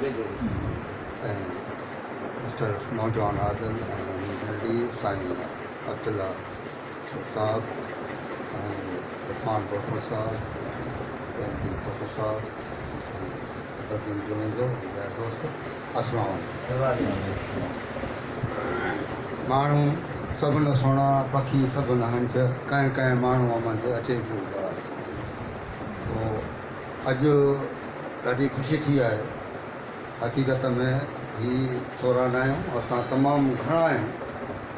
۽ Mister نوجوان عادل ۽ ننڍي سائين عبدالله صاحب ۽ عرفان بروهي صاحب، ايم پي کوسو صاحب، سائين صدرالدين جوڻيجو ۽ ٻيا دوست، السلام عليڪم. ماڻهو سڀ نه سهڻا، پکي سڀ نه هنج، ڪنهن ڪنهن ماڻهوء منجهه اچي پيو ڳالهه. پوء اڄ ڏاڍي خوشي ٿي آهي. حقيقت ۾ هي ٿورا نه آهيون، اسان تمام گهڻا آهيون،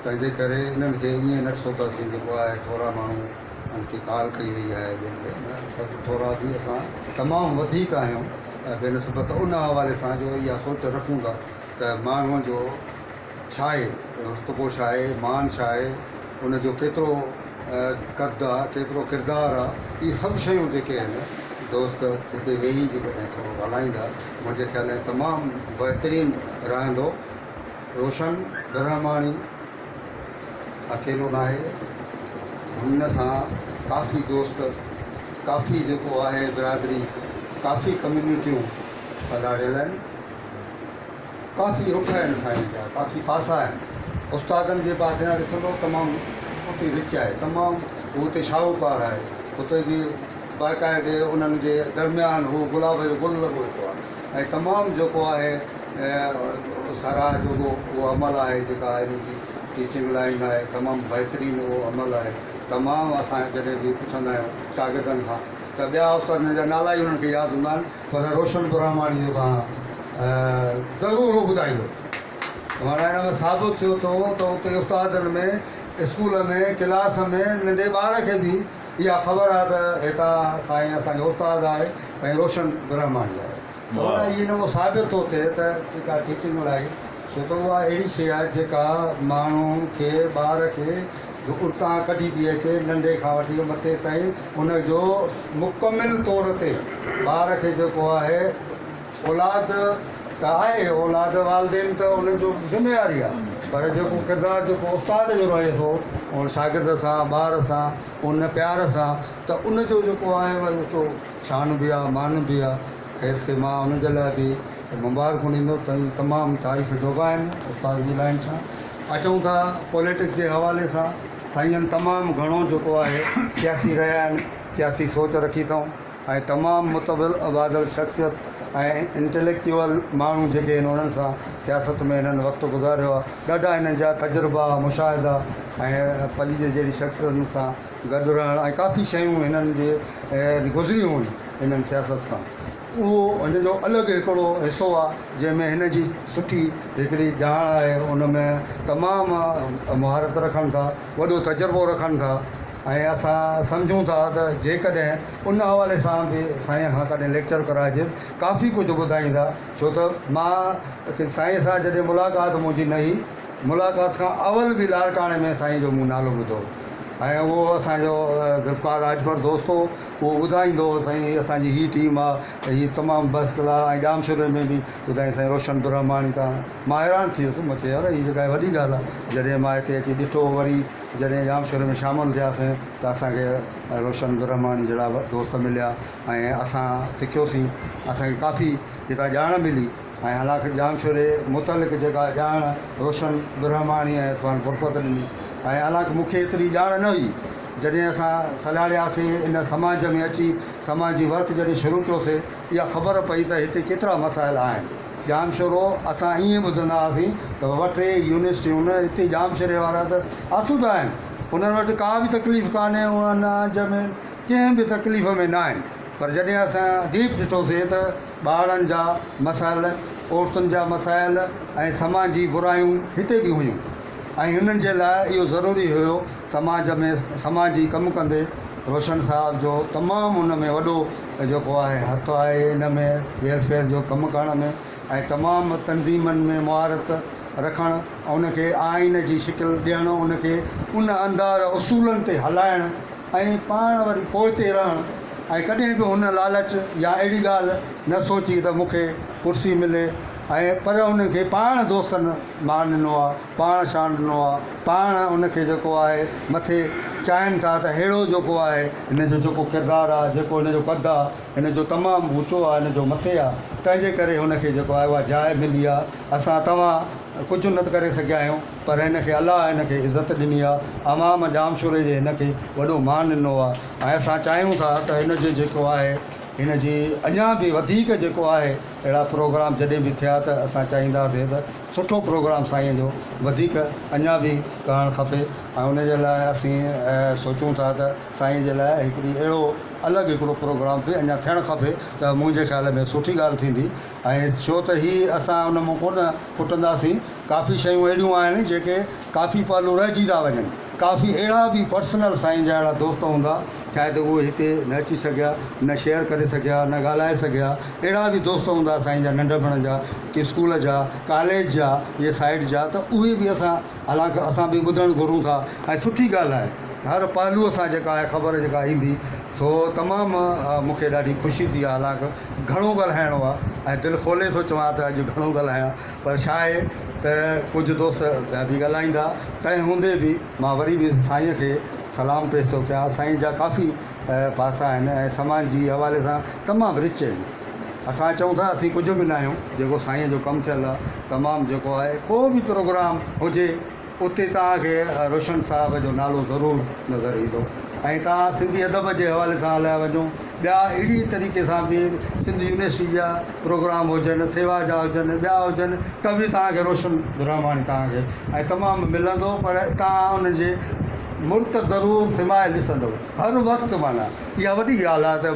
تنهن جي ڪري انهن کي ائين نه ڏسو ته اسين جيڪو آهي ٿورا ماڻهو انهن کي ڪال ڪئي وئي آهي ٻين کي نه سڀ ٿورا به اسان تمام وڌيڪ آهيون بنسبت ان حوالي سان جو اها سوچ رکون ٿا ته ماڻهو جو ڇا آهي رتبو ڇا آهي مان ڇا آهي ان جو ڪيترو قد آ ڪيترو ڪردار آ اهي سڀ شيون جيڪي آهن دوست هتي ويهي جيڪڏهن ٿورو ڳالهائيندا منهنجي خيال ۾ تمام بهترين رهندو. روشن برهماڻي اڪيلو ناهي هن سان ڪافي دوست ڪافي جيڪو آهي برادري ڪافي ڪميونٽيون سلهاڙيل آهن. ڪافي رخ آهن سائين جا ڪافي پاسا آهن استادن جي پاسي کان ڏسندو تمام اتي رچ آهي تمام هو اتي شاهوڪار آهي اتي به باقاعدي انهن جي درميان هو گلاب جو گل لڳو ويٺو آهي ۽ تمام جيڪو آهي ساراهه جوڳو اهو عمل آهي جيڪا هن جي ٽيچنگ لائن آهي تمام بهترين اهو عمل آهي تمام اسان جڏهن به پڇندا آهيون شاگردن کان ته ٻيا استادن جا نالا ئي انهن کي ياد هوندا آهن پر روشن برهماڻي جو توهان ضرور هو ٻڌائيندو. معنيٰ ان ۾ ثابت ٿيو ٿو ته اتي استادن ۾ اسڪول ۾ ڪلاس ۾ ننڍي ٻار کي به اها خبر آهي ته هتان سائين اسان جو استاد آهي سائين روشن برهماڻي آهي ته معنيٰ هي ان مان ثابت ٿو ٿئي ته جيڪا ٽيچنگ لائين ڇو ته اها اهڙي شيء آهي جيڪا ماڻهو کي ٻار کي اتان ڪڍي ٿي اچي ننڍي کان وٺي مٿي تائين ان جو مڪمل طور تي ٻار کي جيڪو آهي اولاد ته آهي اولاد والدين ته ان جو ذميواري آهي پر جيڪو ڪردار جيڪو استاد جو رهي ٿو ان شاگرد سان ٻار سان ان پيار سان ته ان جو جيڪو آهي وري اتو شان به آهي مان به آهي کيس کي مان ان جي لاء به مبارڪون ڏيندس ته تمام تعريف جوڳا آهن استاد جي لائن سان اچون ٿا پوليٽڪس جي حوالي سان سائين جن تمام گهڻو جيڪو آهي سياسي رهيا آهن سياسي سوچ رکي اٿئون ۽ تمام متبادل شخصيت ۽ انٽليڪچوئل ماڻهو جيڪي آهن انهن سان سياست ۾ هنن وقت گذاريو آهي ڏاڍا هنن جا تجربا مشاهدا ۽ پليجي جهڙي شخصيتن سان گڏ رهڻ ۽ ڪافي شيون هنن جي گذريون هيون هنن سياست سان اهو هن جو الڳ هڪڙو حصو آهي جنهن ۾ هن جي سٺي هڪڙي ڄاڻ آهي ان ۾ تمام مهارت رکن ٿا وڏو تجربو رکن ٿا ۽ اسان سمجهون ٿا ته جيڪڏهن ان حوالي سان به سائين کان ڪڏهن ليڪچر ڪرائجي ڪافي ڪجهه ٻڌائيندا ڇو ته مان سائين سان جڏهن ملاقات منهنجي نه هئي ملاقات کان اول به لاڙڪاڻي ۾ سائين جو مون نالو ٻڌو ۽ اهو اسانجو ذوالفقار راڄپر دوست هو اهو ٻڌائيندو هو سائين هي اسان جي هي ٽيم آ ته هي تمام بس ڪلاس ۽ ڄامشوري ۾ به ٻڌائين سائين روشن برهماڻي تان مان حيران ٿي ويس مان چيو يار هي جيڪا وڏي ڳالهه آ جڏهن مان هتي اچي ڏٺو وري جڏهن ڄامشوري ۾ شامل ٿياسين ته اسان کي روشن برهماڻي جهڙا دوست مليا ۽ اسان سکيوسين اسان کي ڪافي جيڪا ڄاڻ ملي ۽ حالانڪ ڄامشوري متعلق جيڪا ڄاڻ روشن برهماڻي ۽ عرفان برفت ڏني ۽ حالانڪ مون کي ايتري ڄاڻ نه هئي جڏهن اسان سلهاڙياسين ان سماج ۾ اچي سماجي ورڪ جڏهن شروع ڪيوسين اها خبر پئي ته هتي ڪيترا مسائل آهن ڄامشورو اسان ائين ٻڌندا هئاسين ته بابا ٽي يونيورسٽيون هتي ڄامشوري وارا ته آسودا آهن انهن وٽ ڪا به تڪليف ڪانهي اهي اناج ۾ ڪنهن به تڪليف ۾ نه آهن پر جڏهن اسان ڊيپ ڏٺوسين ته ٻارڙن جا مسائل، عورتن جا مسائل ۽ سماجي برايون هتي به هيون ۽ هنن جي لاء اهو ضروري هيو سماج ۾ سماجي ڪم ڪندي روشن صاحب جو تمام ان ۾ وڏو جيڪو آهي هٿ آهي ان ۾ ويلفيئر جو ڪم ڪرڻ ۾ ۽ تمام تنظيمن ۾ مهارت رکڻ ۽ ان کي آئين جي شڪل ڏيڻ ان کي ان انداز اصولن تي هلائڻ ۽ پاڻ وري پوئتي رهڻ ۽ ڪڏهن به هن لالچ يا اهڙي ڳالهه نه سوچي ته مون کي ڪرسي ملي ۽ پر ان کي پاڻ دوستن مان ڏنو آهي، پاڻ شان ڏنو آهي، پاڻ ان کي جيڪو آهي مٿي چاهين ٿا ته ههڙو جيڪو آهي هن جو جيڪو ڪردار آهي، جيڪو هن جو قد آهي، هن جو تمام اوچو آهي، هن جو مٿي آهي، تنهن جي ڪري هن کي جيڪو آهي اها جاء ملي آهي. اسان توهان ڪجهه نه ڪري سگهيا آهيون پر هن کي الله هن کي عزت ڏني آهي، عوام ڄامشوري جي هن کي وڏو مان ڏنو آهي ۽ اسان چاهيون ٿا ته هن جي جيڪو آهي هن جي اڃا به وڌيڪ جيڪو آهي اهڙا پروگرام جڏهن به ٿيا ته اسان چاهينداسين ته سٺو پروگرام سائين جو وڌيڪ اڃا به ڪرڻ کپي ۽ ان جي لاء اسين سوچون ٿا ته سائين جي لاء هڪڙي اهڙو الڳ هڪڙو پروگرام به اڃا ٿيڻ کپي ته منهنجي خيال ۾ سٺي ڳالهه ٿيندي ۽ ڇو ته هي اسان ان مان ڪونه ڦٽنداسين ڪافي شيون اهڙيون آهن جيڪي ڪافي پهلو رهجي ٿا وڃن ڪافي اهڙا به پرسنل سائين جا اهڙا دوست هوندا شايد اهي هتي نه اچي سگهيا نه شيئر ڪري سگهيا نه ڳالهائي سگهيا اهڙا به دوست هوندا سائين جا ننڍپڻ جا ڪي اسڪول جا ڪاليج جا اهي سائيڊ جا ته اهي به اسان حالانڪه اسان به ٻڌڻ گهرون ٿا ۽ سٺي ڳالهه آهي هر پهلوء سان جيڪا آهي خبر جيڪا ايندي سو تمام مون کي ڏاڍي خوشي ٿي آهي حالانڪه گهڻو ڳالهائڻو آهي ۽ دل کولي ٿو چوان ته اڄ گهڻو ڳالهايان پر ڇا آهي ته ڪجهه دوست ٻيا به ڳالهائيندا تنهن هوندي به مان وري به سائينء کي سلام پيش ٿو ڪيان. سائين جا ڪافي پاسا آهن ۽ سماجي حوالي سان تمام رچ آهن. اسان چئون ٿا اسين ڪجهه به ناهيون جيڪو سائينء جو ڪم ٿيل آهي تمام جيڪو آهي ڪو به پروگرام هجي اتي توهان کي روشن صاحب جو نالو ضرور نظر ايندو ۽ توهان سنڌي ادب جي حوالي سان هليا وڃو ٻيا اهڙي طريقي سان به سنڌ يونيورسٽي جا پروگرام هجن سيوا جا هجن ٻيا هجن ته به توهان کي روشن برهماڻي توهان کي ۽ تمام ملندو پر توهان ان جي مرڪ ضرور سمايل ڏسندو هر وقت معنيٰ اها وڏي ڳالهه آهي ته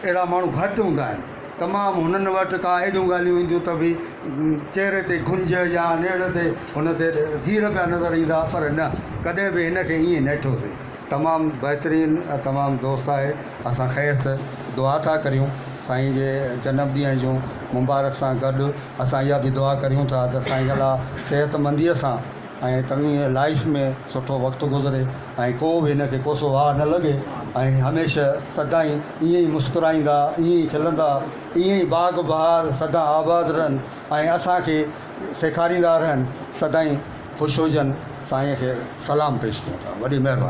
اهڙا ماڻهو گهٽ هوندا آهن تمام هنن وٽ ڪا اهڙيون ڳالهيون اينديون ته به چهري تي گهنج يا نيڙ تي هن تي ڌير پيا نظر ايندا پر نه ڪڏهن به هن کي ائين نه ڏٺوسين تمام بهترين تمام دوست آهي اسان کيس دعا ٿا ڪريون سائين جي جنم ڏينهن جون مبارڪ سان گڏ اسان اها به دعا ڪريون ٿا ته سائين الله صحت منديء سان ۽ توهين لائيف ۾ سٺو وقت گذري ۽ ڪو به هن کي ڪوسو واء نه لڳي ۽ هميشه سدائين ائين ئي مسڪرائيندا ائين ئي کلندا ائين ئي باغ بهار سدا آباد رهن ۽ اسان کي سيکاريندا رهن سدائين خوش هجن سائين کي سلام پيش ڪيون ٿا وڏي مهرباني.